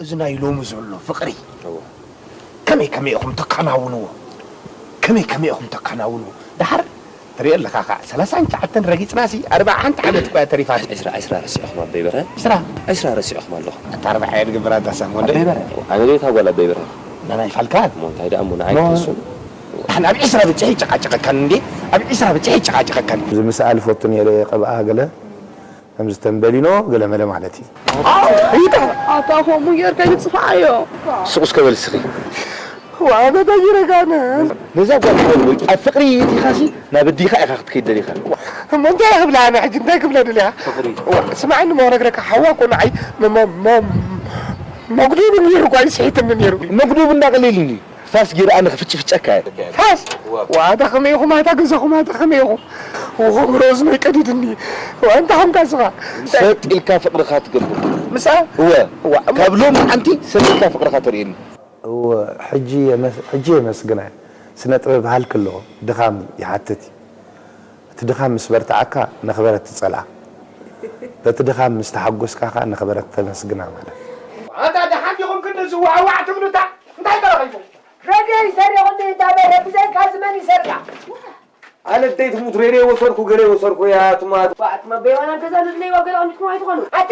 እዚ ናይ ሎሚ ዘሎ ፍቕሪ እዎ። ከመይ ከመይ ኢኹም ተከናውንዎ? ከመይ ከመይ ኢኹም ተከናውንዎ? ደሓር ትሪኦ ኣለኻ ከዓ ሰላሳን ትሽዓተን ረጊጽናሲ ኣርብዓ ሓንቲ ዓመት እኳ እያ ተሪፋት። ዕስራ ዕስራ ረሲዕኹም ኣቦይ በርሀ። ዕስራ? ዕስራ ረሲዕኹም ኣለኹም። ኣታ ኣርብዓ እየ ዝገብራ እዛ ሳም ወደይ። ኣቦይ በርሀ። ኣነ ዶ እታ ጓል ኣቦይ በርሀ? ናናይ ፋልካን። እሞ እንታይ ደኣ እሞ ንዓይ ሞ- ትንሱ? ኣነ ኣብ ዕስራ ብጽሒ ይጨቃጨቀካን እንዴ? ኣብ ዕስራ ብጽሒ ይጨቃጨቀካን። እዚ ምስኣል ፈቱ ነይረ ቀብኣ ገለ ከምዚ ተንበሊኖ ገለመለ ማለት እዩ። ኣታ ከምኡ ጌርካ ይጽፍዓዮ። ስቕ እስከ በል እስኺ። ዋበታ ይረጋነ። ነዛ ጓል ሓወይ፣ ኣብ ፍቕሪ እቲኻሲ ናብ ኣዲኻ ኢኻ ክትከይድ ደሊኻ። እሞ እንታይ ክብላ ኣነ ሕጂ እንታይ ክብላ ደሊኻ? ፍቕሪ። ዋ፣ ስምዓኒ እሞ ክነግረካ ሓዋ እኮ ንዓይ መ-፣ መ-፣ መ-፣ መጉዲቡ ነይሩ እኮ ኣይስሒትኒ ነይሩ። መጉዲቡ እንዳቐለይልኒ። ፋስ ገይረ ኣነ ክፍጭፍጨካ እየ። ፋስ? ዋታ ከመይ ኢኹም? ኣታ ገዛኹም ኣታ ከመይ ኢኹም? ወኸም ሮዝ ናይ ቀዲድኒ። ዋ፣ እንታይ ኾንካ ስኻ? ሰጥ ኢልካ ፍቕርኻ ትገብር። ምስኣ? እወ። ዋ፣ እሞ ካብ ሎም ሓንቲ ሰጥ ኢልካ ፍቕርኻ ተርእየኒ። እወ፣ ሕጂ የመስ-፣ ሕጂ የመስግና። ስነ ጥበብ ሃልክ ኣለዎ፣ ድኻም ይሓትት እዩ። እቲ ድኻም ምስ በርትዓካ፣ ነኽበረት ትጸልኣ። በቲ ድኻም ምስ ተሓጎስካ ኸኣ፣ ነኽበረት ተመስግና ማለት። ኣታ ደሓን ዲኹም ክንዲ ዝዋዕዋዕ ትብሉታ? እንታይ ተረኺቡ? ረድዮ ይሰርቕ እንዲ እንዳበለ ብዘይካ እዚ መን ይሰርቃ? ኣነ ደይ ትሙት ሬድዮ ወሰድኩ፣ ገለ ወሰድኩ፣ ያ ትማት። ዋ፣ ኣትማ በይዋና ገዛ ንድለይዋ ገለ ኣምልክሞ ኣይትኾኑ። ኣቲ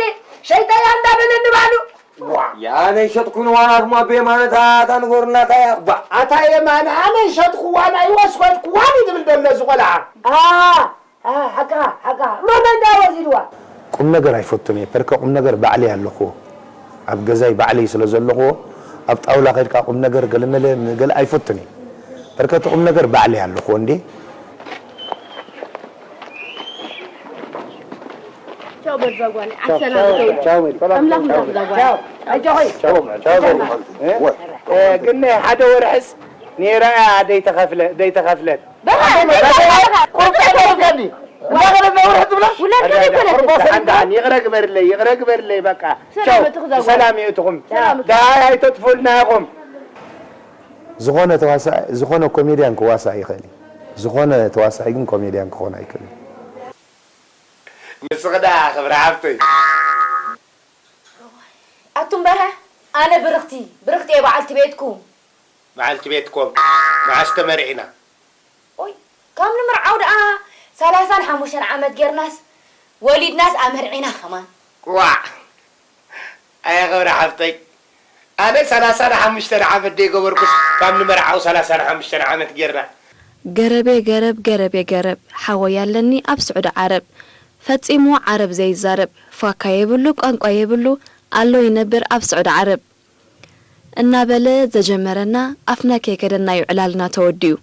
ሸይጣያ እንዳበለ ንባዕሉ። ዋ፣ ያ ነይ ሸጥኩ ንዋና ትማ በየማነ ታ፣ ታ ንጎርና ታ ያ። ባ፣ ኣታ የማነ ኣነ ሸጥኩ ዋና ይወስኸድኩ ዋኒ ትብል ደሎ እዚ ቆልዓ። ኣ፣ ኣ፣ ሓቅኻ፣ ሓቅኻ። እሞ መን ዳ ወሲድዋ? ቁም ነገር ኣይፈቱን እየ። ፐርከ ቁም ነገር ባዕለይ ኣለኹዎ። ኣብ ገዛይ ባዕለይ ስለ ዘለኹዎ፣ ኣብ ጣውላ ከድካ ቁም ነገር ገለመለ ንገለ ኣይፈቱን እየ። ፐርከ እቲ ቁም ነገር ባዕለይ ኣለኹዎ እንዴ። ቻው በል ዛጓል። ቻው፣ ዓሰላ ቻው፣ ብተው። ቻው በል። ኣምላኽ ቻው ምሳኻ በል። ዛጓል። ቻው። ኣጆኺ። ቻው፣ ቻው በል። እ? እ፣ ግን ሓደ ወርሕስ ነይራ እያ ደይተኸፍለ-፣ ደይተኸፍለት። በቃ፣ በቃ፣ በቃ። ቁርጥ ተደርገኒ። እንዳገለ ነውርሕ ትብላ? ውላድ ከመይ ኮነ? ቁርጥ ደሓን፣ ደሓን። ይቕረ ግበርለይ፣ ይቕረ ግበርለይ፣ በቃ። ሰላም ቻው። እትኹ ዛጓል። ሰላም ይእትኹም። ሰላም እትኹ። ደሃይ ኣይተጥፉልና ኢኹም። ዝኾነ ተዋሳኢ፣ ዝኾነ ኮሜድያን ክዋሳእ ይኽእል እዩ። ዝኾነ ተዋሳኢ ግን ኮሜድያን ክኾን ኣይክእልን። ንስኺ ደኣ ክብሪ ሓፍተይ። ኣቱም በርሀ፣ ኣነ ብርኽቲ፣ ብርኽቲ እየ በዓልቲ ቤትኩም። በዓልቲ ቤትኩም መዓስ ተመርዒና? ኦይ፣ ካብ ንምርዓው ደኣ ሰላሳን ሓሙሽተን ዓመት ጌርናስ፣ ወሊድናስ ኣመርዒና ከማን። ዋዕ! ኣየ ኽብሪ ሓፍተይ፣ ኣነ ሰላሳን ሓሙሽተን ዓመት ደይገበርኩስ፣ ካብ ንመርዓው ሰላሳን ሓሙሽተን ዓመት ጌርና። ገረቤ ገረብ፣ ገረቤ ገረብ፣ ሓወይ ኣለኒ ኣብ ስዑዲ ዓረብ። ፈጺሙ ዓረብ ዘይዛረብ፣ ፋካ የብሉ፣ ቋንቋ የብሉ፣ ኣሎ ይነብር ኣብ ስዑዲ ዓረብ። እናበለ ዘጀመረና ኣፍና ከይከደና'ዩ ዕላልና ተወዲኡ።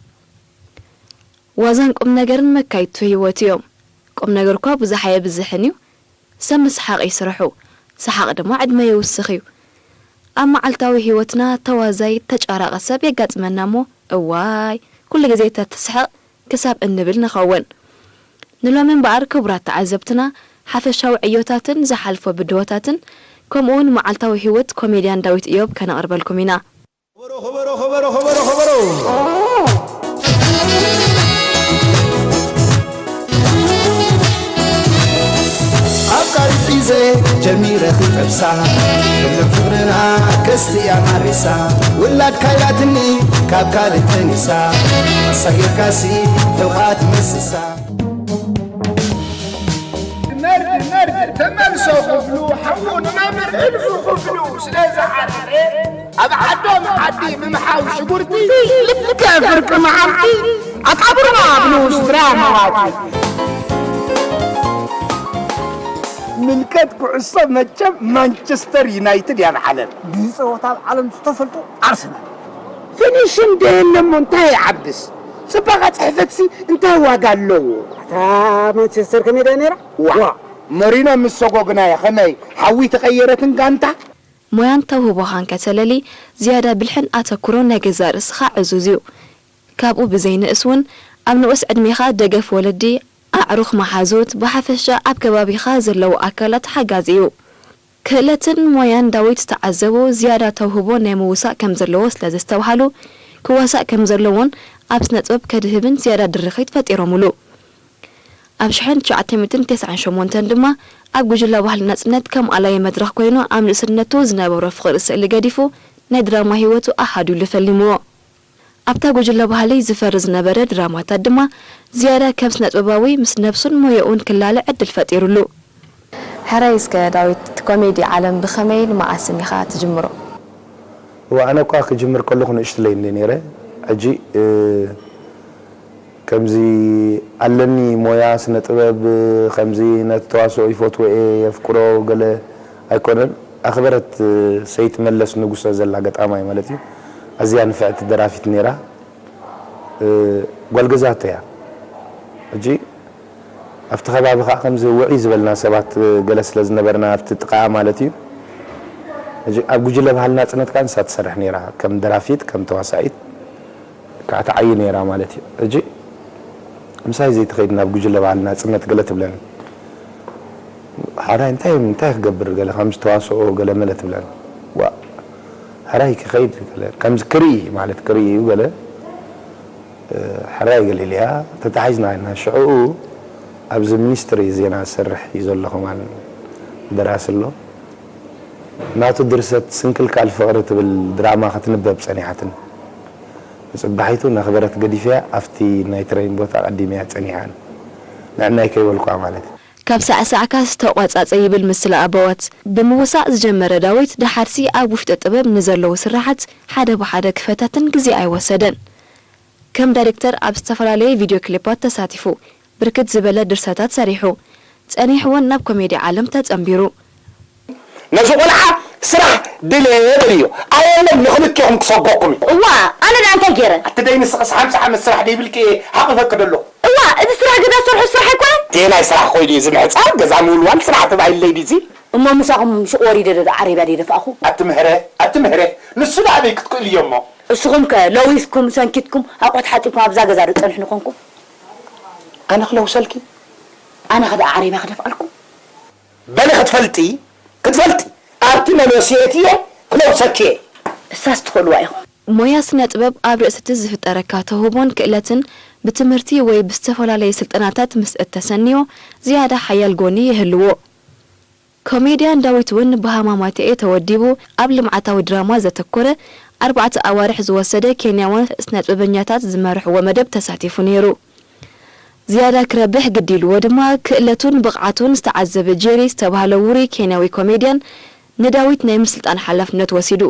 ዋዛን ቁም ነገርን መካይድቱ ህይወት እዮም። ቁም ነገርኳ ብዙሕ ኣየብዝሕን እዩ። ሰብ ምስሓቕ እዩ ስርሑ። ሰሓቕ ድማ ዕድመ የውስኽ እዩ። ኣብ መዓልታዊ ህይወትና ተዋዛይ፣ ተጫራቒ ሰብ የጋጥመና እሞ፣ እዋይ፣ ኩሉ ግዜ ተትስሕቕ ክሳብ እንብል ንኸውን። ንሎሚ እምበኣር ክቡራት ተዓዘብትና፣ ሓፈሻዊ ዕዮታትን ዝሓልፎ ብድሆታትን፣ ከምኡውን መዓልታዊ ህይወት ኮሜድያን ዳዊት እዮብ ከነቕርበልኩም ኢና። ኸበሮ፣ ኸበሮ፣ ኸበሮ፣ ኸበሮ፣ ኸበሮ። ኣፍቃሪት ሒዘ ጀሚረ ክጠብሳ፣ ፍልም ፍቕርና ከስትያ ማሪሳ፣ ውላድ ካይላትኒ ካብ ካልእ ጠኒሳ፣ ሳጊርካሲ ተውሃት መስሳ። መርድ መርድ ተመልሶ ክፍሉ ሓዉ ንመምህር እልፉ ክፍሉ ስለ ዝዓረረ፣ ኣብ ዓዶም ዓዲ ምምሓው ሽጉርቲ ልክዕ ፍርቂ መዓልቲ ኣቃብርና ኣብሉ ስድራ መዋቲ። ምልከት ኩዕሶ መቸም ማንቸስተር ዩናይትድ እያ ንዓለም። ብዝጸወታ ኣብ ዓለም ዝተፈልጦ ኣርሰናል። ፊኒሽን ደየለሞ እንታይ ይዓብስ? ጽባቐ ጽሕፈትሲ እንታይ ዋጋ ኣለዎ? እታ ማንቸስተር ከመይ ደኣ ነይራ? ዋ! መሪኖ ምስ ሰጎግናያ ከመይ ሓዊ ተቐየረትን ጋንታ? ሞያን ተውህቦኻን ከተለሊ ዝያዳ ብልሕን ኣተኩሮን ናይ ገዛእ ርእስኻ ዕዙዝ እዩ። ካብኡ ብዘይንእስ እውን ኣብ ንኡስ ዕድሜኻ ደገፍ ወለዲ፣ ኣዕሩኽ መሓዙት፣ ብሓፈሻ ኣብ ከባቢኻ ዘለዉ ኣካላት ሓጋዚ እዩ። ክእለትን ሞያን ዳዊት ዝተዓዘቡ ዝያዳ ተውህቦ ናይ ምውሳእ ከም ዘለዎ ስለ ዘስተብሃሉ፣ ክዋሳእ ከም ዘለዎን ኣብ ስነ ጥበብ ከድህብን ዝያዳ ድርኺት ፈጢሮምሉ። ኣብ ሽሕን ትሽዓተ ሚእትን ተስዓን ሸሞንተን ድማ ኣብ ጉጅለ ባህሊ ናጽነት ከም ኣላዪ መድረኽ ኮይኑ ኣብ ንእስነቱ ዝነበሮ ፍቕሪ ስእሊ ገዲፉ ናይ ድራማ ህይወቱ ኣሃዱ ኢሉ ፈሊምዎ። ኣብታ ጉጅለ ባህሊ ዝፈሪ ዝነበረ ድራማታት ድማ ዝያዳ ከም ስነጥበባዊ ምስ ነብሱን ሞያኡን ክላለዕ ዕድል ፈጢሩሉ። ሕራይ እስከ ዳዊት፣ እቲ ኮሜዲ ዓለም ብኸመይን መዓስን ኢኻ ትጅምሮ? እዋ፣ ኣነ እኳ ክጅምር ከለኹ ንእሽትለይ እንደ ነይረ። ሕጂ፣ እ፣ ከምዚ ኣለኒ ሞያ ስነ ጥበብ፣ ከምዚ ነቲ ተዋስኦ ይፈትዎ እየ፣ የፍቅሮ ገለ ኣይኮነን። ኣኽበረት ሰይቲ መለስ ንጉሰ ዘላ ገጣማይ ማለት እዩ። ኣዝያ ንፍዕቲ ደራፊት ነይራ። እ፣ ጓል ገዛቶ እያ። ሕጂ ኣብቲ ከባቢ ከዓ ከምዚ ውዕይ ዝበልና ሰባት ገለ ስለ ዝነበርና ኣብቲ ጥቃኣ ማለት እዩ። ሕጂ ኣብ ጉጅለ ባህልና ጽነት ከዓ ንሳ ትሰርሕ ነይራ፣ ከም ደራፊት፣ ከም ተዋሳኢት። ከዓ ትዓዪ ነይራ ማለት እዩ። ሕጂ ምሳይ ዘይትኸይድ ናብ ጉጅለ በዓል ናጽነት ገለ ትብለኒ። ሓራይ እንታይ እንታይ ክገብር ገለ ከም ዝተዋስኦ ገለ መለ ትብለኒ። ዋ፣ ሕራይ ክኸይድ ገለ ከምዚ ክርኢ ማለት ክርኢ እዩ ገለ፣ እ፣ ሕራይ ገለ ኢለያ ተታሒዝና ኢና። ሽዕኡ ኣብዚ ሚኒስትሪ ዜና ዝሰርሕ እዩ ዘሎ ከማን ደራሲ ኣሎ። ናቱ ድርሰት ስንክልካል ፍቕሪ ትብል ድራማ ክትንበብ ጸኒሓትኒ። ብጽባሒቱ ነኽበረት ገዲፈያ ኣብቲ ናይ ትሬን ቦታ ቀዲመያ ጸኒሓን። ንዕናይ ከይበልኩዋ ማለት እዩ። ካብ ሳዕሳዕካስ ተቋጻጸ ይብል ምስላ ኣበዋት። ብምውሳእ ዝጀመረ ዳዊት ደሓርሲ ኣብ ውሽጢ ጥበብ ንዘለዉ ስራሓት ሓደ ብሓደ ክፈታትን ግዜ ኣይወሰደን። ከም ዳይሬክተር ኣብ ዝተፈላለየ ቪድዮ ክሊፓት ተሳቲፉ። ብርክት ዝበለ ድርሰታት ሰሪሑ። ጸኒሕዎን ናብ ኮሜዲ ዓለም ተጸንቢሩ። ነዚ ቆልዓ ስራሕ ድለ በልዮ። ኣየለም ንኽልቴኹም ክሰጎኩም እዩ። እዋ፣ ኣነ ደኣ እንታይ ገይረ? ኣቲ ደይ ንስኽስ ሓምሳ ዓመት ስራሕ ደይብልኪ እየ ሓቒፈኪ ደለኹ። እዋ፣ እዚ ስራሕ ገዛ ዝሰርሖ ስራሕ ኣይኮነን? እቲ ናይ ስራሕ ኮይኑ እዩ፣ እዚ ምሕጻብ፣ ገዛ ምውልዋል ስራሕ ተባሂሉለይ ድዩ እዚ? እሞ ምሳኹም ሹቕ ወሪደ ዶ ዓረብያ ደይደፋእኹ? ኣቲ ምሕረ፣ ኣቲ ምሕረ፣ ንሱ ደኣ ኣበይ ክትክእልዮ እሞ? እስኹም ከ ለዊስኩም፣ ሰንኪትኩም፣ ኣቑሑት ሓጺብኩም ኣብዛ ገዛ ዶ ጸንሑ ንኾንኩም? ኣነ ክለውሰልኪ? ኣነ ኸ ደኣ ዓረብያ ክደፍኣልኩም? በሊ ክትፈልጢ፣ ክትፈልጢ። ኣብቲ መለስየትዮ ክለውሰኪ እየ። እሳስ ትኽእልዋ ኢኹም። ሞያ ስነ ጥበብ ኣብ ርእሲ እቲ ዝፍጠረካ ተውህቦን ክእለትን ብትምህርቲ ወይ ብዝተፈላለየ ስልጠናታት ምስ እተሰንዮ ዝያዳ ሓያል ጎኒ ይህልዎ። ኮሜድያን ዳዊት እውን ብሃማማተኤ ተወዲቡ ኣብ ልምዓታዊ ድራማ ዘተኮረ ኣርባዕተ ኣዋርሕ ዝወሰደ ኬንያውያን ስነጥበበኛታት ዝመርሕዎ መደብ ተሳቲፉ ነይሩ። ዝያዳ ክረብሕ ግዲ ኢልዎ ድማ ክእለቱን ብቕዓቱን ዝተዓዘበ ጄሪ ዝተባህለ ውሩይ ኬንያዊ ኮሜድያን ንዳዊት ናይ ምስልጣን ሓላፍነት ወሲዱ።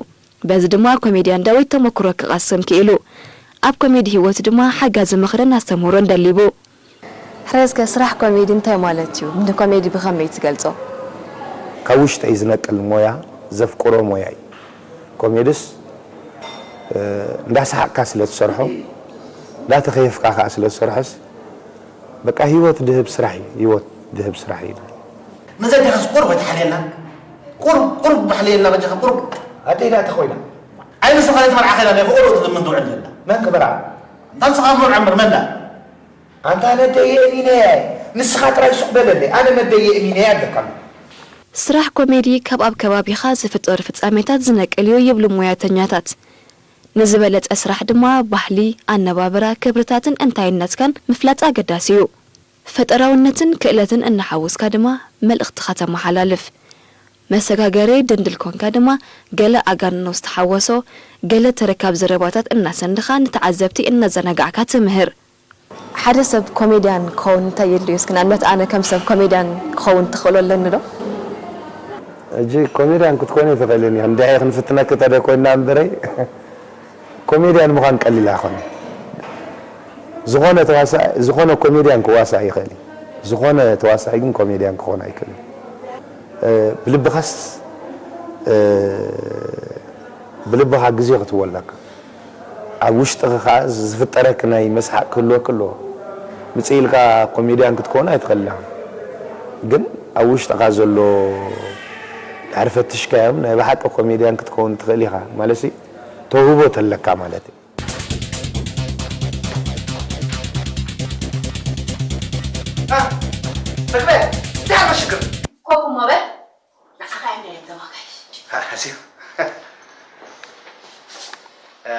በዚ ድማ ኮሜድያን ዳዊት ተመክሮ ክቐስም ክኢሉ። ኣብ ኮሜዲ ህይወቱ ድማ ሓጋዚ ምኽርን ኣስተምህሮን ደሊቡ። ሕራይ እስከ ስራሕ ኮሜዲ እንታይ ማለት እዩ? ንኮሜዲ ብኸመይ ትገልጾ? ካብ ውሽጠይ ዝነቅል ሞያ፣ ዘፍቅሮ ሞያ እዩ። ኮሜድስ፣ እ፣ እንዳሰሓቅካ ስለ ትሰርሖ፣ እንዳተኸየፍካ ከኣ ስለ ትሰርሖስ፣ በቃ ህይወት ድህብ ስራሕ እዩ፣ ህይወት ድህብ ስራሕ እዩ። ነዛ ኣዴኻስ ቁሩብ ኣይትሓልየላ? ቁሩብ፣ ቁሩብ ማሕልየላ በጃኻ፣ ቁሩብ። ኣደይ ዳኣ ተኾይና? ኣይ ንስኻ ዘይትመርዓ ኸይዳ ናይ ፍቕሩ ትልምን ትውዕል ዘላ። መን ክመርዓ? እንታ ንስኻ ምርዓ እምበር መን ዳ? ኣንታ ነደይ የእሚነያ እየ። ንስኻ ጥራይ ሱቕ በለለይ። ኣነ ነደይ የእሚነያ ኣለካ። ስራሕ ኮሜዲ ካብ ኣብ ከባቢኻ ዝፍጠሩ ፍጻሜታት ዝነቅል እዩ ይብሉ ሙያተኛታት። ንዝበለጸ ስራሕ ድማ ባህሊ፣ ኣነባብራ፣ ክብርታትን እንታይነትካን ምፍላጥ ኣገዳሲ እዩ። ፈጠራውነትን ክእለትን እናሓወስካ ድማ መልእኽትኻ ተመሓላልፍ። መሰጋገሪ ድንድል ኮንካ ድማ ገለ ኣጋንኖ ዝተሓወሶ፣ ገለ ተረካብ ዘረባታት እናሰንድኻ ንተዓዘብቲ እናዘናጋዕካ ትምህር። ሓደ ሰብ ኮሜድያን ክኸውን እንታይ የድልዮ? እስኪ ንኣብነት ኣነ ከም ሰብ ኮሜድያን ክኸውን ተኽእሎ ኣለኒ ዶ? ሕጂ ኮሜድያን ክትኮኒ ትኽእልን ኢኺ። እንድዒ ክንፍትነኪ ተደ ኮይንና እምበረይ፣ ኮሜድያን ምዃን ቀሊል ኣይኮነን። ዝኾነ ተዋሳኢ፣ ዝኾነ ኮሜድያን ክዋሳእ ይኽእል እዩ። ዝኾነ ተዋሳኢ ግን ኮሜድያን ክኾን ኣይክእልን። እ፣ ብልብኻስ፣ እ፣ ብልብኻ ግዜ ክትህቦ ኣለካ። ኣብ ውሽጥኻ ከኣ ዝፍጠረክ ናይ መስሓቅ ክህልወክ ኣለዎ። ምጽእ ኢልካ ኮሜድያን ክትከውን ኣይትኽእልን ኢኻ። ግን ኣብ ውሽጥኻ ዘሎ ድሕሪ ፈትሽካዮም ናይ ብሓቂ ኮሜድያን ክትከውን ትኽእል ኢኻ። ማለትሲ ተውህቦ ተለካ ማለት እዩ። አ፣ ተክለ፣ እንታይ ኣሎ ሽግር? ኮፍ እሞ በል። ንዓኻ እየ እንድዒ ተማጋሽ። አ፣ ኣስዩ። እ፣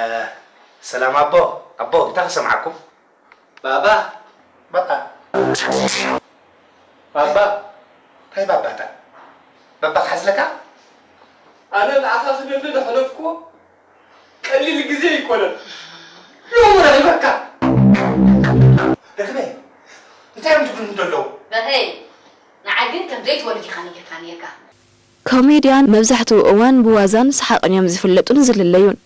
ሰላም ኣቦ። ኣቦ፣ እንታይ ክሰምዓኩም? ባባ፣ ባባ። ባባ፣ እንታይ ባባታ? ባባ ክሓዝለካ? ኣነ ንዓኻ ክደሊ ዝሓለፍኩዎ ቀሊል ግዜ ኣይኮነን። ሎሚ ረኺበካ። ርግበ፣ እንታይ እዮም ዝብሉኒ ዘለዉ? በርሀይ፣ ንዓይ ግን ከም ዘይትወልድ ኢኻ ነጊርካ ነይርካ። ኮሜድያን መብዛሕትኡ እዋን ብዋዛን ሰሓቕን እዮም ዝፍለጡን ዝልለዩን።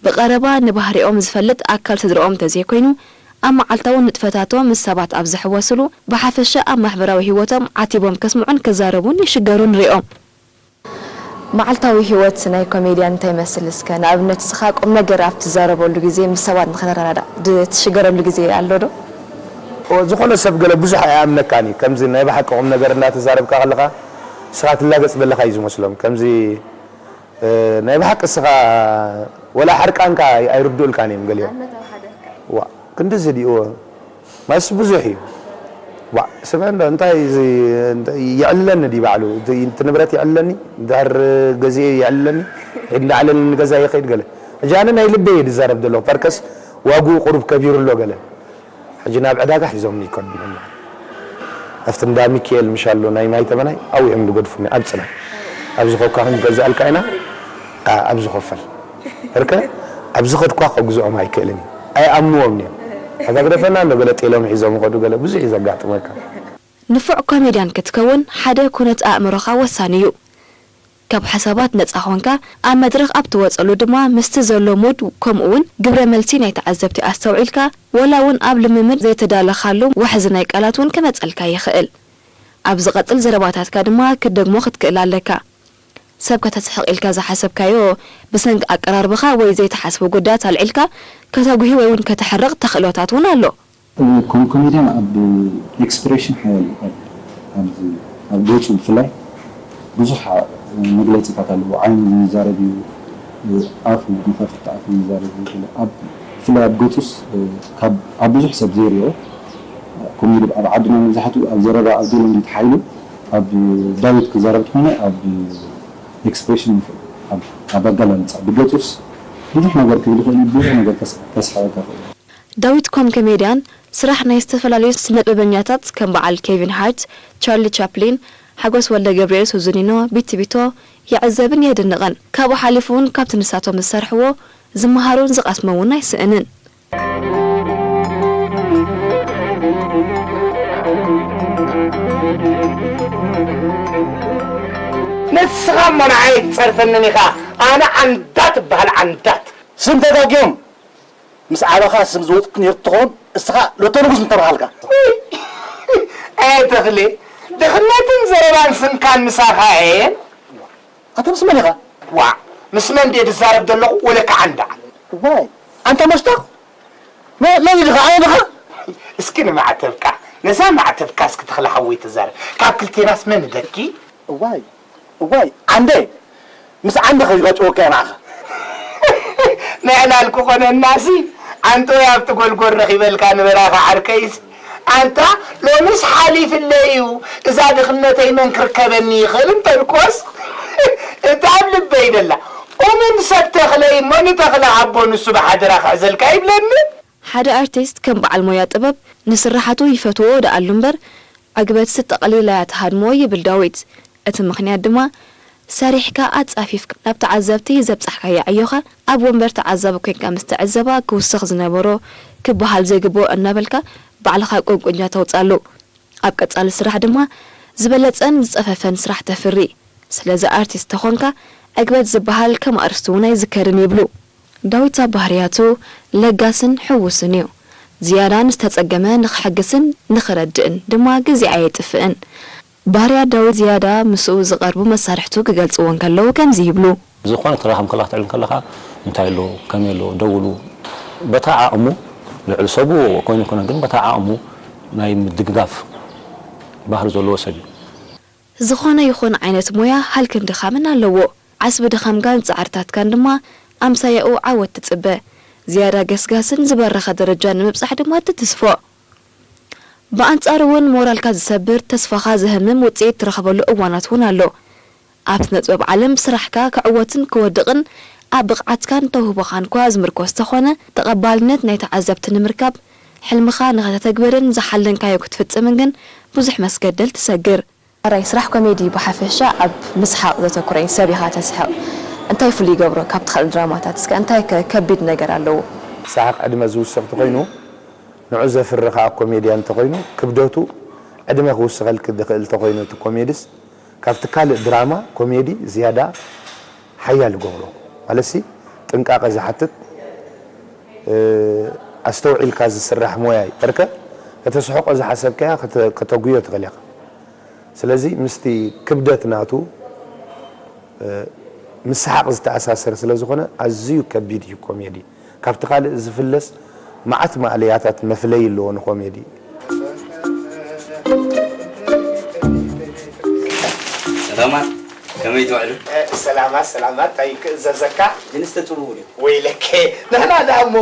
ብቐረባ ንባህሪኦም ዝፈልጥ ኣካል ስድራኦም እንተዘይኮይኑ፣ ኣብ መዓልታዊ ንጥፈታቶም ምስ ሰባት ኣብ ዝሕወስሉ፣ ብሓፈሻ ኣብ ማሕበራዊ ህይወቶም ዓቲቦም ከስምዑን ክዛረቡን ይሽገሩ ንሪኦም። መዓልታዊ ህይወት ናይ ኮሜድያን እንታይ ይመስል እስከ? ንኣብነት ንስኻ ቁም ነገር ኣብ ትዛረበሉ ግዜ ምስ ሰባት ንኽንረዳዳእ ድ-፣ ትሽገረሉ ግዜ ኣሎ ዶ? ኦ፣ ዝኾነ ሰብ ገለ ብዙሕ ኣይኣምነካን እዩ። ከምዚ ናይ ብሓቂ ቁም ነገር እንዳተዛረብካ ከለኻ ንስኻ ትላገጽ ዘለኻ እዩ ዝመስሎም። ከምዚ፣ እ፣ ናይ ብሓቂ ንስኻ ወላ ሕርቃንካ ኣይ-፣ ኣይርድኡልካን እዮም ገሊኦም። ዋ፣ ክንድዚ ድዩ? ማይስ ብዙሕ እዩ። ዋ፣ ስምዕ እንዶ፣ እንታይ እዚ፣ እንታይ የዕልለኒ ድዩ ባዕሉ? እቲ፣ እቲ ንብረት የዕልለኒ? ድሕር ገዚኤ የዕልለኒ? ሕድ እንዳዕለለኒ ገዛ ይኸይድ ገለ። ሕጂ ኣነ ናይ ልበይ እየ ዝዛረብ ዘለኹ። ፐርከስ ዋግኡ ቁሩብ ከቢሩ ኣሎ ገለ። ሕጂ ናብ ዕዳጋ ሒዞምኒ ይከዱ። ኣብቲ እንዳ ሚካኤል ምሻሎ ናይ ማይ ተመናይ ኣብኡ እዮም ዝገድፉኒ፣ ኣብ ጽናይ። ኣብዚ ኮካ ክንገዝኣልካ ኢና፣ ኣ-፣ ኣብዚ ኮፈል። እርከ፣ ኣብዚ ኸድኳ ከግዝኦም ኣይክእልን እዩ። ኣይኣምንዎም እዮም። ኣዛ ግደፈና ኣሎ፣ ገለ ጤሎም ሒዞም ይኸዱ፣ ገለ ብዙሕ እዩ ዘጋጥመካ። ንፉዕ ኮሜድያን ክትከውን ሓደ ኩነት ኣእምሮኻ ወሳኒ እዩ። ካብ ሓሳባት ነጻ ኾንካ ኣብ መድረኽ ኣብ ትወጸሉ ድማ ምስቲ ዘሎ ሙድ ከምኡ እውን ግብረ መልሲ ናይ ተዓዘብቲ ኣስተውዒልካ፣ ወላ እውን ኣብ ልምምድ ዘይተዳለኻሉ ዋሕዚ ናይ ቃላት እውን ክመጸልካ ይኽእል። ኣብ ዝቐጽል ዘረባታትካ ድማ ክትደግሞ ክትክእል ኣለካ። ሰብ ከተስሕቕ ኢልካ ዝሓሰብካዮ ብሰንኪ ኣቀራርባኻ ወይ ዘይተሓስቡ ጉዳያት ኣልዒልካ ከተጉሂ ወይ እውን ከተሕርቕ ተኽእሎታት እውን ኣሎ። እ፣ ኮም-፣ ኮሜድያን ኣብ ኤክስፕሬሽን ሓያል እዩ። ኣብ፣ ኣብ፣ ኣብ ገጹ ብፍላይ ብዙሕ፣ እ፣ መግለጺታት ኣለዎ። ዓይኑ ይዛረብ እዩ፣ እ፣ ኣፉ፣ መኸፈቲ ኣፉ ይዛረብ እዩ። ገለ ኣብ፣ ብፍላይ ኣብ ገጹስ፣ እ፣ ካብ፣ ኣብ ብዙሕ ሰብ ዘይሪኦ ኮሜዲ ኣብ ዓድና መብዛሕትኡ ኣብ ዘረባ ኣብ ገለ እንዲ ተሓይሉ ኣብ ዳዊት ክዛረብ ተኾይነ ኣብ ኤክስፕሬሽን ይኽእል። ኣብ፣ ኣብ ኣገላልጻ ብገጹስ ብዙሕ ነገር ክብል ይኽእል እዩ። ብዙሕ ነገር ከስ-፣ ከስሕቐካ ይኽእል እዩ። ዳዊት ኮም ኮሜድያን ስራሕ ናይ ዝተፈላለዩ ስነጥበበኛታት ከም በዓል ኬቪን ሃርት፣ ቻርሊ ቻፕሊን፣ ሓጎስ ወልደ ገብርኤል፣ ሱዙኒኖ፣ ቢቲ ቢቶ ይዕዘብን የድንቕን። ካብኡ ሓሊፉ እውን ካብቲ ንሳቶም ዝሰርሕዎ ዝመሃሮን ዝቐስሞ እውን ኣይስእንን። ንስኻ እሞ ንዓይ ትጸርፈንን ኢኻ። ኣነ ዓንዳት እበሃል፣ ዓንዳት። ስም ተጋግዮም። ምስ ዓበኻ ስም ዝወጽእ ነይሩ ትኸውን፣ እስኻ ሎቶ ንጉስ ምተባሃልካ። ኣየ ተኽሌ፣ ድኽነትን ዘረባን ስምካን ምሳኻ እየን። ኣታ ምስ መን ኢኻ? ዋዕ፣ ምስ መን ድየ ዝዛረብ ዘለኹ? ወለካ ዓንዳ። ዋይ፣ ኣንታ መሽታኽ? መ-፣ መን ኢኻ? ኣነ ኢኻ? እስኪ ንማዕተብካ፣ ነዛ ማዕተብካ እስኪ ተኽለ ሓወይ ተዛረብ። ካብ ክልቴናስ መን ደኪ? እዋይ፣ እዋይ፣ ዓንደ፣ ምስ ዓንደ ከይጋጨወካ እየ ንዓኻ። ምዕላል ክኾነናሲ፣ ዓንቶ ኣብቲ ጎልጎል ረኺበልካ ንበራኻ ዓርከይስ። ኣንታ፣ ሎምስ ሓሊፍለይ እዩ፣ እዛ ድኽነተይ መን ክርከበኒ ይኽእል እንተልኮስ? እታ ኣብ ልበይ ደላ፣ እሙን ሰብ ተኽለይ እሞ ንተኽለ ሃቦ ንሱ ብሓደራ ክሕዘልካ ይብለኒ። ሓደ ኣርቲስት ከም በዓል ሞያ ጥበብ ንስርሓቱ ይፈትዎ ደኣሉ እምበር፣ ዕግበትሲ ጠቕሊላ እያ ትሃድሞ ይብል ዳዊት። እቲ ምኽንያት ድማ፣ ሰሪሕካ ኣጻፊፍካ ናብ ተዓዘብቲ ዘብጻሕካዮ ዕዮኻ፣ ኣብ ወንበር ተዓዛቢ ኮይንካ ምስ ትዕዘባ ክውሰኽ ዝነበሮ፣ ክበሃል ዘይግብኦ እናበልካ ባዕልኻ ቁንቁኛ ተውጻሉ። ኣብ ቀጻሊ ስራሕ ድማ ዝበለጸን ዝጸፈፈን ስራሕ ተፍሪ። ስለዚ ኣርቲስት ተኾንካ ዕግበት ዝበሃል ከም ኣርእስቱ እውን ኣይዝከርን ይብሉ። ዳዊት ኣብ ባህርያቱ ለጋስን ሕዉስን እዩ። ዝያዳ ንዝተጸገመ ንኽሕግስን ንኽረድእን ድማ ግዜ ኣየጥፍእን። ባህርያት ዳዊት ዝያዳ ምስኡ ዝቐርቡ መሳርሕቱ ክገልጽዎ እንከለዉ ከምዚ ይብሉ። ዝኾነ ተራኸብ ከለኻ ትዕልል ከለኻ እንታይ ኣሎ፣ ከመይ ኣሎ፣ ደውሉ። በታ ዓቕሙ፣ ልዕሊ ሰቡ ኮይኑ ይኮነ፣ ግን በታ ዓቕሙ ናይ ምድግጋፍ ባህሪ ዘለዎ ሰብ እዩ። ዝኾነ ይኹን ዓይነት ሞያ ሃልክን ድኻምን ኣለዎ። ዓስቢ ድኻምካን ጻዕርታትካን ድማ ኣምሳያኡ ዓወት ትጽበ። ዝያዳ ገስጋስን ዝበረኸ ደረጃ ንምብጻሕ ድማ ትትስፎ። ብኣንጻሩ እውን ሞራልካ ዝሰብር፣ ተስፋኻ ዘህምም ውጽኢት ትረኽበሉ እዋናት እውን ኣሎ። ኣብ ስነ ጥበብ ዓለም ስራሕካ ክዕወትን ክወድቕን ኣብ ብቕዓትካን ተውህቦኻን እኳ ዝምርኮስ ተኾነ፣ ተቐባልነት ናይ ተዓዘብቲ ንምርካብ፣ ሕልምኻ ንኸተተግብርን ዝሓለንካዮ ክትፍጽምን ግን ብዙሕ መስገደል ትሰግር። ኣራይ ስራሕ ኮሜዲ ብሓፈሻ ኣብ ምስሓቕ ዘተኩረ እዩ። ሰብ ኢኻ ተስሕቕ። እንታይ ፍሉይ ይገብሮ ካብቲ ካልእ ድራማታት? እስከ እንታይ ከ ከቢድ ነገር ኣለዎ? ሰሓቕ ዕድመ ዝውስኽ ተኾይኑ፣ ንዑ ዘፍሪ ኸኣ ኮሜድያን እንተኾይኑ፣ ክብደቱ ዕድመ ክውስኸልኪ ዝኽእል ተኾይኑ እቲ ኮሜዲስ፣ ካብቲ ካልእ ድራማ ኮሜዲ ዝያዳ ሓያል ይገብሮ። ማለትሲ ጥንቃቐ ዝሓትት፣ እ፣ ኣስተውዒልካ ዝስራሕ ሞያ እዩ። በርከ ከተስሕቆ ዝሓሰብካያ ከተ-፣ ከተጉዮ ትኽእል ኢኻ። ስለዚ ምስቲ ክብደት ናቱ፣ እ፣ ምስ ሰሓቕ ዝተኣሳሰር ስለ ዝኾነ ኣዝዩ ከቢድ እዩ ኮሜዲ። ካብቲ ካልእ ዝፍለስ መዓት ማእለያታት መፍለዪ ኣለዎ ንኮሜዲ። ሰላማት፣ ከመይ ትውዕሉ? ሰላማት ሰላማት፣ እንታይ ክእዘዘካ? ጅንስ ተጽብቡ ድዩ? ወይለከ፣ ንሕና ደኣ እሞ፣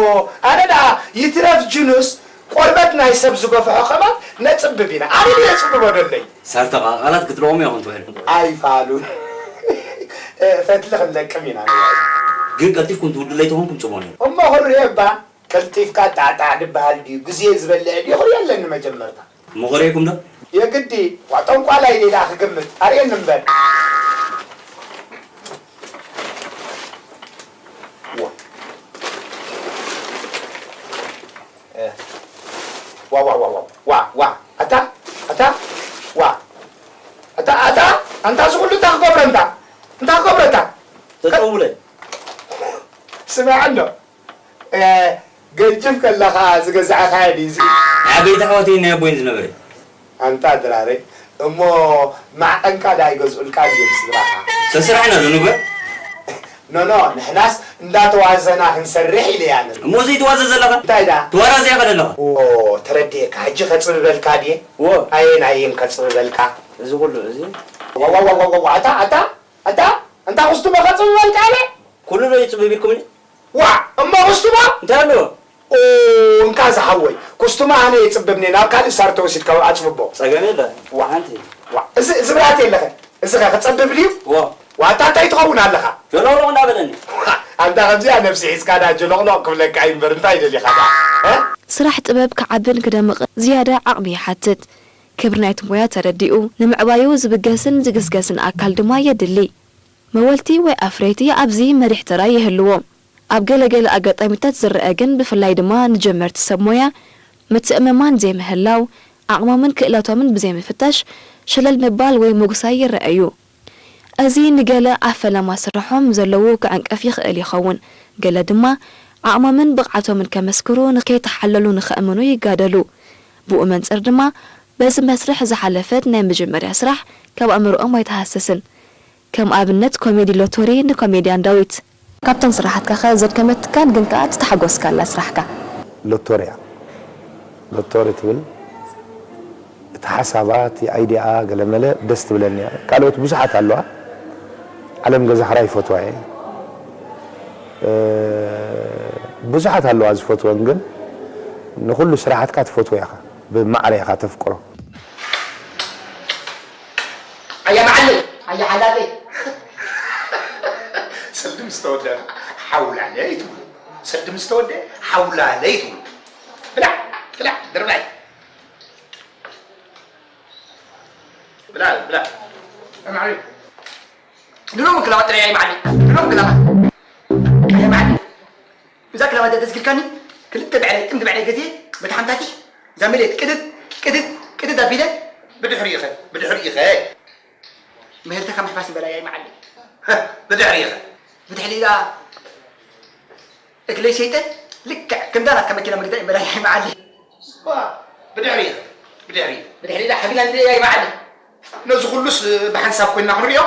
ኣነ ደኣ ይትረፍ ጅኑስ ቆርበት ናይ ሰብ ዝገፍሖ ከማን ነጽብብ ኢና። ኣነ ድየ ጽብቦ ደለይ? ሳርተቓ፣ ቃላት ክትረኦም ኢኹም ትውዕሉ። ኣይፋሉን። ፈትሊ ክንለቅም ኢና ንውዕል። ግን ቀልጢፍኩም ትውድለይ ተኾንኩም ጽቡቕ ነይሩ። እሞ ክርኤ እባ፣ ቀልጢፍካ ጣዕጣዕ ድበሃል ድዩ? ግዜ ዝበልዕ ድዩ? ክርኢ ኣለኒ መጀመርታ። እሞ ክርእየኩም ዶ? የግዲ፣ ዋ ጠንቋላይ ሌላ ክግምት። ኣርእየኒ እምበር። ዋ። ዋ ዋ ዋ ዋ ዋ ዋ ኣታ ኣታ ዋ ኣታ ኣታ ኣንታ እዚ ኩሉ እንታይ ክገብረ እንታ እንታይ ክገብረ እንታ ተጠውለ ስማዕ እንዶ ገጅፍ ከለኻ ዝገዛእኻዮ ድዩ እዚ ናይ ዓበይቲ ኣሕዋተይን ናይ ኣቦይን ዝነበረ ኣንታ ድራረይ እሞ ማዕቐንካ ዳ ይገዝኡልካ ድዮም ስድራኻ ሰስራሕና ዶ ንግበር ኖኖ ንሕናስ እንዳተዋዘና ክንሰርሕ ኢለያ ነር። እሞ ዘይትዋዘ ዘለኻ እንታይ ዳ? ተዋራዚ ኢኻ ዘለኻ። ኦ ተረዲኤካ ሕጂ ከጽብበልካ ድየ? እወ። ኣየን ኣየን ከጽብበልካ? እዚ ኩሉ እዚ ዋዋዋዋዋ ኣታ ኣታ ኣታ ኣንታ ኩስቱመ ከጽብበልካ ኣለ? ኩሉ ዶ ይጽብብ ኢልኩምኒ? ዋዕ እሞ ኩስቱማ እንታይ ኣለዎ? ኦ እንካ ዝሓወይ ኩስቱማ ኣነ የጽብብኒ ናብ ካልእ ሳር ተወሲድካ ኣጽብቦ። ጸገም የለ ዋዕ ሓንቲ ዋዕ እዚ እዚ ብራት የለኸ እዚ ኸ ክጸብብ ድዩ? ዎ ዋታ እንታይ ትኸውን ኣለኻ? ጀሎቕሎቕ እንዳበለኒ። ኣንታ ከምዚኣ ነብሲ ሒዝካ ዳ ጀሎቕሎቕ ክብለካ እዩ እምበር እንታይ ደሊኻ ዳ? እ? ስራሕ ጥበብ ክዓብን ክደምቕን ዝያዳ ዓቕሚ ይሓትት። ክብሪ ናይቲ ሞያ ተረዲኡ ንምዕባዩ ዝብገስን ዝግስገስን ኣካል ድማ የድሊ። መወልቲ ወይ ኣፍረይቲ ኣብዚ መሪሕ ተራ ይህልዎም። ኣብ ገለ ገለ ኣጋጣሚታት ዝረኣ ግን ብፍላይ ድማ ንጀመርቲ ሰብ ሞያ ምትእምማን ዘይምህላው፣ ዓቕሞምን ክእለቶምን ብዘይምፍታሽ ሸለል ምባል ወይ ምጉሳይ ይረኣ'ዩ። እዚ ንገለ ኣብ ፈለማ ስርሖም ዘለዉ ክዕንቀፍ ይኽእል ይኸውን፣ ገለ ድማ ዓቕሞምን ብቕዓቶምን ከመስክሩ ንከይተሓለሉ ንኸእምኑ ይጋደሉ። ብኡ መንጽር ድማ በዚ መስርሕ ዝሓለፈት ናይ መጀመርያ ስራሕ ካብ ኣእምሮኦም ኣይትሃስስን። ከም ኣብነት ኮሜዲ ሎቶሪ ንኮሜድያን ዳዊት። ካብተን ስራሓትካኸ ዘድከመትካን ግን ከኣ ትተሓጎስካላ ስራሕካ? ሎቶርያ ሎቶሪ ትብል እቲ ሓሳባ እቲ ኣይዲኣ ገለመለ ደስ ትብለኒ እያ። ካልኦት ብዙሓት ኣለዋ ዓለም ገዛ ሕራይ ይፈትዋ እየ ብዙሓት ኣለዋ ዝፈትወን ግን ንኹሉ ስራሓትካ ትፈትዎ ኢኻ ብማዕረ ኢኻ ተፍቅሮ። ኣያ መዓለይ ኣያ ሓላለይ ሰልዲ ምስ ተወደአ ሓውላለይ ትብሉ ሰልዲ ምስ ተወደአ ሓውላለይ ትብሉ ብላዕ ብላዕ ድርባይ ብላዕ ብላዕ ኣማሪ ንሎም ክላባት ጥራይ ኣይ መዓለይ ንሎም ክላባት ኣያ መዓለይ እዛ ክላባት ተስጊልካኒ ክልተ ብዕራይ ጥምቲ ብዕራይ ገዜ መድሓንታቲ እዛ መሬት ቅድድ ቅድድ ቅድድ ኣቢለ ብድሕሪኡ ኸ ብድሕሪኡ ኸ ምህርተኻ ምሕፋስ እምበር ኣያይ መዓለይ ብድሕሪኡ ኸ ብድሕሪኡ ኸ እግለይ ሸይጠ ልክዕ ከምዛ ናትካ መኪና ምግዛእ እምበር ኣያይ መዓለይ ብድሕሪኡ ኸ ብድሕሪኡ ብድሕሪኡ ኸ ሓቢና ንርኢ ኣያይ መዓለይ ነዚ ኩሉስ ብሓንሳብ ኮይንና ክንሪኦ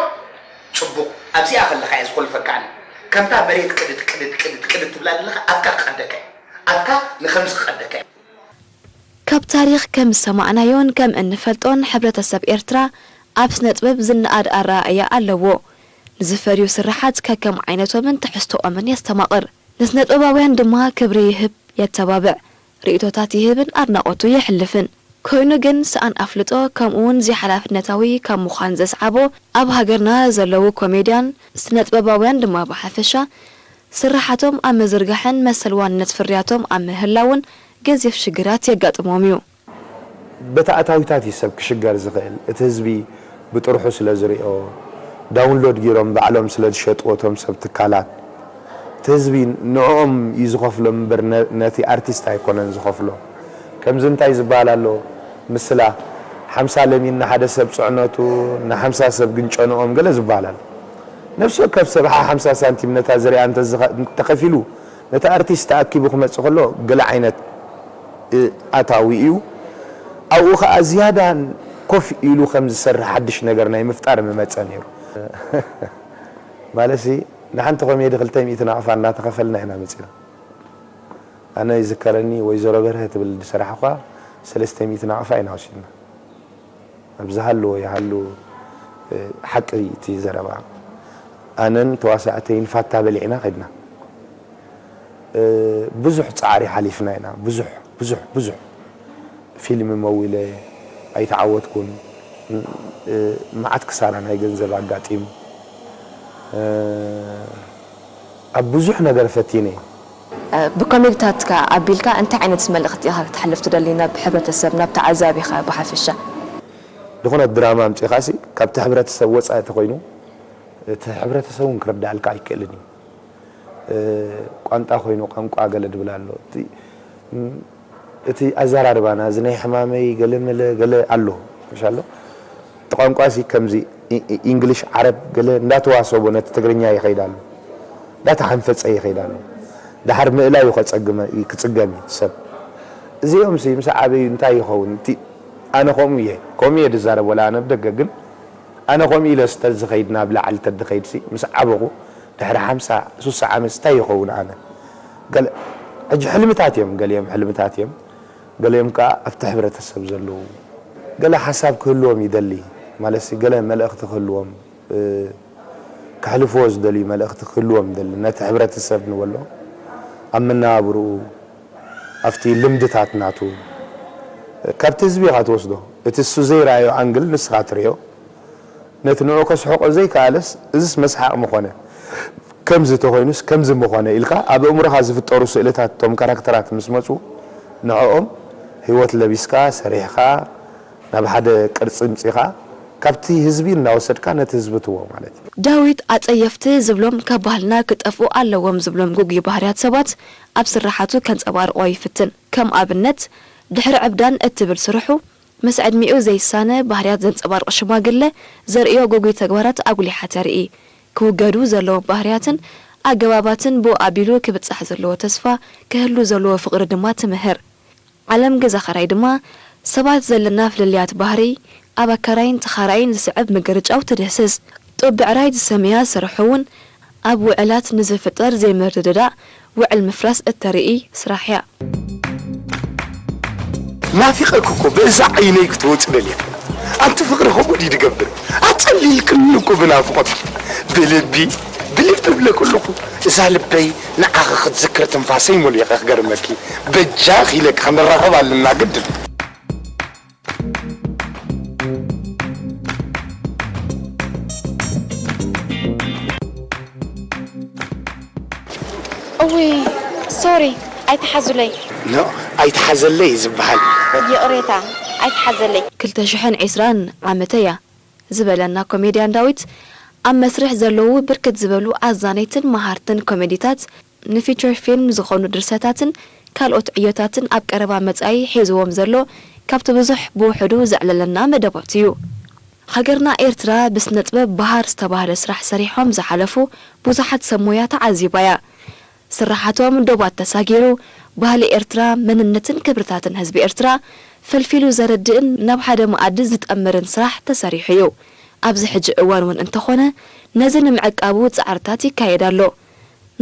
ጽቡቕ ኣብዚኣ ከለኻ እየ ዝኾልፈካ ኣነ ከምታ መሬት ቅድድ ቅድድ ቅድድ ቅድድ ትብላ ዘለኻ ኣፍካ ክቐደካ እዩ ኣፍካ ንኸምዚ ክቐደካ እዩ። ካብ ታሪኽ ከም ዝሰማዕናዮን ከም እንፈልጦን ሕብረተሰብ ኤርትራ ኣብ ስነጥበብ ዝነኣድ ኣረኣእያ ኣለዎ። ንዝፈርዩ ስርሓት ከከም ዓይነቶምን ትሕዝቶኦምን የስተማቕር። ንስነጥበባውያን ድማ ክብሪ ይህብ፣ የተባብዕ። ርእይቶታት ይህብን ኣድናቖቱ የሕልፍን። ኮይኑ ግን ሰኣን ኣፍልጦ ከምኡውን ዘይሓላፍነታዊ ካብ ምዃን ዘስዓቦ ኣብ ሃገርና ዘለዉ ኮሜድያን ስነጥበባውያን ድማ ብሓፈሻ ስርሓቶም ኣብ ምዝርጋሕን መሰል ዋንነት ፍርያቶም ኣብ ምህላውን ገዚፍ ሽግራት የጋጥሞም እዩ። በቲ ኣታዊታት እዩ ሰብ ክሽገር ዝኽእል። እቲ ህዝቢ ብጥርሑ ስለ ዝሪኦ፣ ዳውንሎድ ጌሮም ባዕሎም ስለ ዝሸጥዎ እቶም ሰብ ትካላት፣ እቲ ህዝቢ ንዕኦም እዩ ዝኸፍሎም እምበር ነ-፣ ነቲ ኣርቲስት ኣይኮነን ዝኸፍሎ። ከምዚ እንታይ ዝበሃል ኣሎ፣ ምስላ ሓምሳ ለሚን ንሓደ ሰብ ጽዕነቱ፣ ንሓምሳ ሰብ ግን ጨንኦም ገለ ዝበሃል ኣሎ። ነፍሲ ወከፍ ሰብ ሓ-፣ ሓምሳ ሳንቲም ነታ ዝሪኣ እንተ ዝኸ-፣ እንተኸፊሉ፣ ነቲ ኣርቲስት ተኣኪቡ ክመጽእ ከሎ ገለ ዓይነት፣ እ፣ ኣታዊ እዩ። ኣብኡ ኸኣ ዝያዳ ኮፍ ኢሉ ከም ዝሰርሕ ሓድሽ ነገር ናይ ምፍጣር ምመጸ ነይሩ። ማለትሲ፣ ንሓንቲ ኮሜዲ ክልተ ሚእቲ ናቕፋ እናተኸፈልና ኢና መጺና። ኣነ ይዝከረኒ፣ ወይዘሮ በርሀ ትብል ዝሰራሕኳ ሰለስተ ሚእቲ ናቕፋ ኢና ወሲድና። ኣብ ዝሃለዎ ይሃሉ፣ እ፣ ሓቂ እቲ ዘረባ። ኣነን ተዋሳእተይን ፋታ በሊዕና ከድና። እ፣ ብዙሕ ጻዕሪ ሓሊፍና ኢና። ብዙሕ፣ ብዙሕ፣ ብዙሕ ፊልም መዊለ ኣይተዓወትኩን። እ፣ መዓት ክሳራ ናይ ገንዘብ ኣጋጢሙ። እ፣ ኣብ ብዙሕ ነገር ፈቲነ። እ፣ ብኮሜዲታትካ ኣቢልካ እንታይ ዓይነት መልእኽቲ ኢኻ ክተሕልፍ ትደሊ ናብ ሕብረተሰብ፣ ናብ ተዓዛቢኻ ብሓፈሻ? ዝኾነት ድራማ ኣምጺኻሲ ካብቲ ሕብረተሰብ ወጻኢ ተኾይኑ እቲ ሕብረተሰብ እውን ክርድኣልካ ኣይክእልን እዩ። እ፣ ቋንጣ ኮይኑ ቋንቋ ገለ ድብል ኣሎ። እቲ፣ ም፣ እቲ ኣዘራርባና፣ እዚ ናይ ሕማመይ ገለ መለ ገለ ኣሎ። ምሽ ኣሎ። እቲ ቋንቋ ሲ ከምዚ ኢ-፣ ኢ-፣ ኢንግሊሽ፣ ዓረብ ገለ እንዳተዋሰቦ ነቲ ትግርኛ ይኸይድ ኣሎ። እንዳተሓንፈጸ ይኸይድ ኣሎ። ደሓር ምእላዩ ከጸግመ-፣ ክጽገም እዩ እቲ ሰብ። እዚኦም ሲ ምስ ዓበዩ እንታይ ይኸውን? እቲ ኣነ ከምኡ እየ፣ ከምኡ እየ ዝዛረብ፣ ወላ ኣነ ብደገ ግን ኣነ ከምኡ ኢለ ስተ ዝኸይድ ናብ ላዕሊ ተድኸይድ ሲ ምስ ዓበኹ ድሕሪ ሓምሳ፣ ሱሳ ዓመት እንታይ ይኸውን ኣነ? ገለ፣ ሕጂ ሕልምታት እዮም፣ ገሊኦም ሕልምታት እዮም፣ ገሊኦም ከኣ ኣብቲ ሕብረተሰብ ዘለዉ። ገለ ሓሳብ ክህልዎም ይደሊ፣ ማለትሲ ገለ መልእኽቲ ክህልዎም፣ እ፣ ከሕልፍዎ ዝደልዩ መልእኽቲ ክህልዎም ይደሊ። ነቲ ሕብረተሰብ ንበሎ፣ ኣብ መነባብርኡ፣ ኣብቲ ልምድታት ናቱ፣ ካብቲ ህዝቢ ኢኻ ትወስዶ። እቲ እሱ ዘይረኣዮ ኣንግል ንስኻ ትርእዮ። ነቲ ንዑ ከስሕቆ ዘይከኣለስ፣ እዝስ መስሓቕ ምኾነ፣ ከምዚ ተኾይኑስ ከምዚ ምኾነ ኢልካ ኣብ ኣእምሮኻ ዝፍጠሩ ስእልታት፣ እቶም ካራክተራት ምስ መጹ፣ ንዕኦም ህይወት ለቢስካ፣ ሰሪሕኻ፣ ናብ ሓደ ቅርጺ ምጺኻ፣ ካብቲ ህዝቢ እናወሰድካ ነቲ ህዝቢ ትዎ ማለት እዩ። ዳዊት ኣጸየፍቲ ዝብሎም ካብ ባህልና ክጠፍኡ ኣለዎም ዝብሎም ግጉይ ባህርያት ሰባት ኣብ ስርሓቱ ከንጸባርቆ ይፍትን። ከም ኣብነት፣ ድሕሪ ዕብዳን እትብል ስርሑ፣ ምስ ዕድሚኡ ዘይሳነ ባህርያት ዘንጸባርቕ ሽማግለ ዘርእዮ ግጉይ ተግባራት ኣጉሊሓ ተርኢ። ክውገዱ ዘለዎም ባህርያትን ኣገባባትን ብኡ ኣቢሉ ክብጻሕ ዘለዎ ተስፋ፣ ክህሉ ዘለዎ ፍቕሪ ድማ ትምህር። ዓለም ገዛ ኸራይ ድማ፣ ሰባት ዘለና ፍልልያት ባህሪ፣ ኣብ ኣካራይን ተኻራይን ዝስዕብ ምግርጫው ትድህስስ። ጡብ ብዕራይ ዝሰምያ ስርሑ እውን፣ ኣብ ውዕላት ንዝፍጠር ዘይምርድዳእ ውዕል ምፍራስ እተርኢ ስራሕ እያ። ናፊቐኪ እኮ በዛ ዓይነይ ክትወፂ ደልየ። ኣንቲ ፍቕሪ ከምኡ ድዩ ዝገብር? ኣፀሊልክኒ እኮ ብናፍቖትኪ። ብልቢ፣ ብልቢ እብለኪ ኣለኹ። እዛ ልበይ ንዓኺ ክትዝክር ትንፋሰይ መሊቐ ክገርመኪ። በጃኺ ኢለኪ ክንራኸብ ኣለና ግድን። እውይ፣ ሶሪ፣ ኣይትሓዙለይ። ኖ፣ ኣይትሓዘለይ እዩ ዝበሃል። ይቕሬታ፣ ኣይትሓዘለይ። ክልተ ሽሕን ዕስራን ዓመተይ እያ ዝበለና ኮሜድያን ዳዊት፣ ኣብ መስርሕ ዘለዉ ብርክት ዝበሉ ኣዛነይትን መሃርትን ኮሜዲታት፣ ንፊቸር ፊልም ዝኾኑ ድርሰታትን ካልኦት ዕዮታትን ኣብ ቀረባ መጻኢ ሒዝዎም ዘሎ ካብቲ ብዙሕ ብውሑዱ ዘዕለለና መደባት እዩ። ሃገርና ኤርትራ ብስነጥበብ በሃር ዝተባህለ ስራሕ ሰሪሖም ዝሓለፉ ብዙሓት ሰብ ሞያ ተዓዚባ እያ። ስርሓቶም ዶባት ተሳጊሩ፣ ባህሊ ኤርትራ፣ መንነትን ክብርታትን ህዝቢ ኤርትራ ፈልፊሉ ዘረድእን ናብ ሓደ መኣዲ ዝጠምርን ስራሕ ተሰሪሑ እዩ። ኣብዚ ሕጂ እዋን እውን እንተኾነ ነዚ ንምዕቃቡ ጻዕርታት ይካየድ ኣሎ።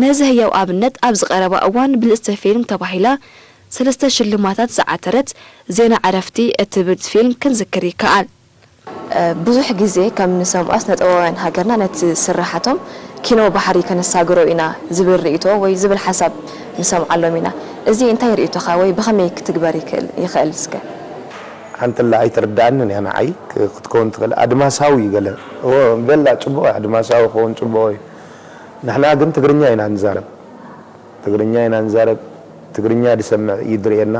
ነዚ ህያው ኣብነት ኣብዚ ቀረባ እዋን ብልጽቲ ፊልም ተባሂላ ሰለስተ ሽልማታት ዝዓተረት ዜና ዕረፍቲ እትብል ፊልም ክንዝክር ይከኣል። ብዙሕ ግዜ ከም ንሰምዖ ስነጥበባውያን ሃገርና ነቲ ስርሓቶም ኪኖ ባሕሪ ከነሳግሮ ኢና ዝብል ርእይቶ ወይ ዝብል ሓሳብ ንሰምዓሎም ኢና። እዚ እንታይ ርእይቶኻ ወይ ብኸመይ ክትግበር ይኽእል ይኽእል እስከ? ሓንትላ ኣይትርድኣንን እያ ንዓይ ክትከውን ትኽእል ኣድማሳዊ ገለ በላ ጽቡቕ ኣድማሳዊ ክኸውን ጽቡቕ እዩ። ንሕና ግን ትግርኛ ኢና ንዛረብ ትግርኛ ኢና ንዛረብ ትግርኛ ዝሰምዕ እዩ ዝርእየና።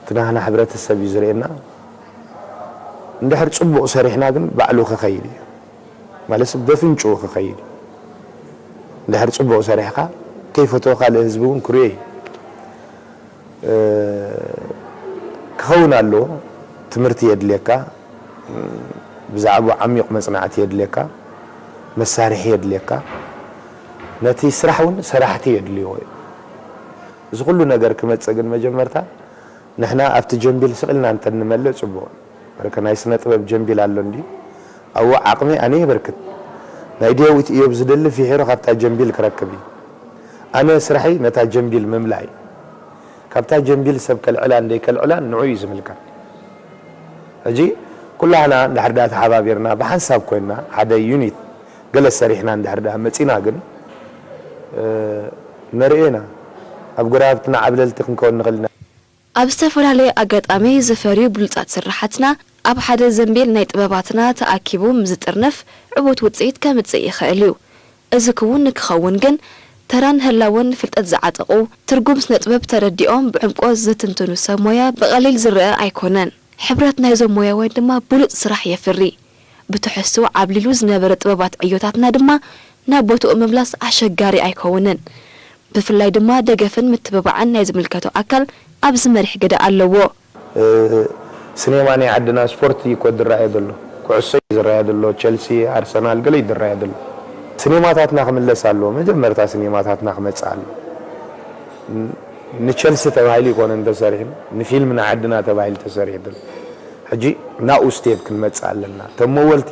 እቲ ናህና ሕብረተሰብ እዩ ዝርእየና። እንድሕር ጽቡቕ ሰሪሕና ግን ባዕሉ ክኸይድ እዩ። ማለት ሰብ በፍንጭኡ ክኸይድ እዩ። እንድሕር ጽቡቕ ሰሪሕካ ከይፈተወ ካልእ ህዝቢ እውን ክርእዮ እዩ። እ፣ ክኸውን ኣለዎ። ትምህርቲ የድልየካ። ብዛዕባኡ ዓሚቕ መጽናዕቲ የድልየካ። መሳርሒ የድልየካ። ነቲ ስራሕ እውን ሰራሕቲ የድልይዎ እዩ። እዚ ኩሉ ነገር ክመጽእ ግን መጀመርታ ንሕና ኣብቲ ጀምቢል ስቕ ኢልና እንተንመልእ ጽቡቕ። በርከ ናይ ስነ ጥበብ ጀምቢል ኣሎ እንድዩ። ኣብኡ ዓቕሚ ኣነ የበርክት። ናይ ዳዊት እዮብ ዝደሊ ፊሒሩ ካብታ ጀምቢል ክረክብ እዩ። ኣነ ስራሐይ ነታ ጀምቢል ምምላእ እዩ። ካብታ ጀምቢል ሰብ ከልዕላን ደይከልዕላን ንዑ እዩ ዝምልከት። ሕጂ ኩላህና እንድሕር ደኣ ተሓባቢርና ብሓንሳብ ኮይንና ሓደ ዩኒት ገለ ሰሪሕና እንድሕር ደኣ መጺና ግን፣ እ፣ ነርእዮ ኢና። ኣብ ጎረባብትና ዓብለልቲ ክንከውን ንኽእል ኢና። ኣብ ዝተፈላለየ ኣጋጣሚ ዝፈርዩ ብሉጻት ስርሓትና ኣብ ሓደ ዘንቤል ናይ ጥበባትና ተኣኪቡ ምስ ዝጥርነፍ ዕዉት ውጽኢት ከምጽእ ይኽእል እዩ። እዚ ክውን ንክኸውን ግን ተራን ህላወን ፍልጠት ዝዓጠቑ፣ ትርጉም ስነ ጥበብ ተረዲኦም ብዕምቆት ዝትንትኑ ሰብ ሞያ ብቐሊል ዝረኣ ኣይኮነን። ሕብረት ናይዞም ሞያውያን ድማ ብሉጽ ስራሕ የፍሪ። ብትሕዝቶ ዓብሊሉ ዝነበረ ጥበባት ዕዮታትና ድማ ናብ ቦትኡ ምምላስ ኣሸጋሪ ኣይከውንን። ብፍላይ ድማ ደገፍን ምትብባዕን ናይ ዝምልከቶ ኣካል ኣብዚ መሪሕ ግደ ኣለዎ። ስኔማ ናይ ዓድና ስፖርት እዩ እኮ ዝረኣዮ ዘሎ። ኩዕሶ እዩ ዝረኣዮ ዘሎ። ቸልሲ፣ ኣርሰናል ገለ እዩ ዝረኣዮ ዘሎ። ስኔማታትና ክምለስ ኣለዎ። መጀመርታ ስኔማታትና ክመጽእ ኣለዎ። ንቸልሲ ተባሂሉ ኣይኮነን ተሰሪሑ፣ ንፊልም ንዓድና ተባሂሉ ተሰሪሑ ዘሎ። ሕጂ ናብኡ ስቴፕ ክንመጽእ ኣለና። እቶም መወልቲ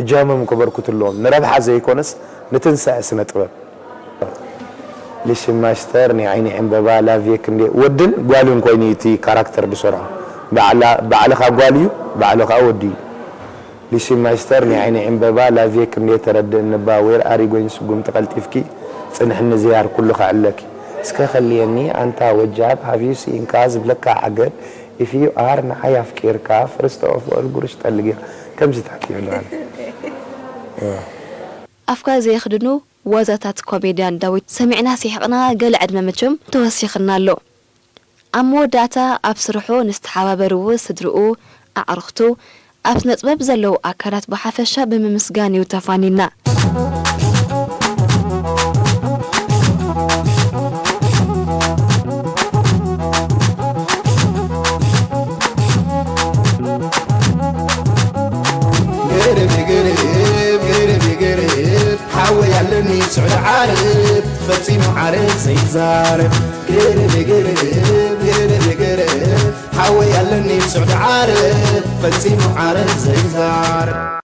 እጃሞም ከበርክቱ ኣለዎም። ንረብሓ ዘይኮነስ ንትንሳኤ ስነ ጥበብ። ሊሲ ማስተር ናይ ዓይኒ ዕምበባ ላቭየ ክንደይ ወድን ጓልን ኮይኑ እዩ እቲ ካራክተር ዝሰርሖ። ባዕላ ባዕልኻ ጓል እዩ፣ ባዕሉ ከኣ ወዲ እዩ። ሊሲ ማስተር ናይ ዓይኒ ዕምበባ ላቭየ ክንደይ ተረድእኒ እባ፣ ዌር ኣር ዩ ጎይንግ ስጉምቲ ቀልጢፍኪ ጽንሕኒ ዝያር ኩሉ ከዕለኪ። እስከ ከልየኒ ኣንታ ወጃብ ሃቭ ዩ ሲን ካ ዝብለካ ዓገብ ኢፍ ዩ ኣር ንዓይ ኣፍቂርካ ፈርስት ኦፍ ኦል ጉርሽ ጠልግኻ ከምዚታት ይብሉ ኣነ። ኣፍካ ዘየኽድኑ ዋዛታት ኮሜድያን ዳዊት ሰሚዕና ሲሒቕና ገለ ዕድመ መቸም ተወሲኽና ኣሎ። ኣብ መወዳእታ ኣብ ስርሑ ንዝተሓባበርዎ ስድርኡ፣ ኣዕሩኽቱ፣ ኣብ ስነ ጥበብ ዘለዉ ኣካላት ብሓፈሻ ብምምስጋን እዩ ተፋኒና። ገረብ ገረብ ገረብ ገረብ ሓወይ ኣለኒ ስዑድ ዓረብ ፈጺሙ ዓረብ ዘይዛረብ ገረብ ገረብ ገረብ ገረብ ሓወይ ኣለኒ ስዑድ ዓረብ ፈጺሙ ዓረብ ዘይዛረብ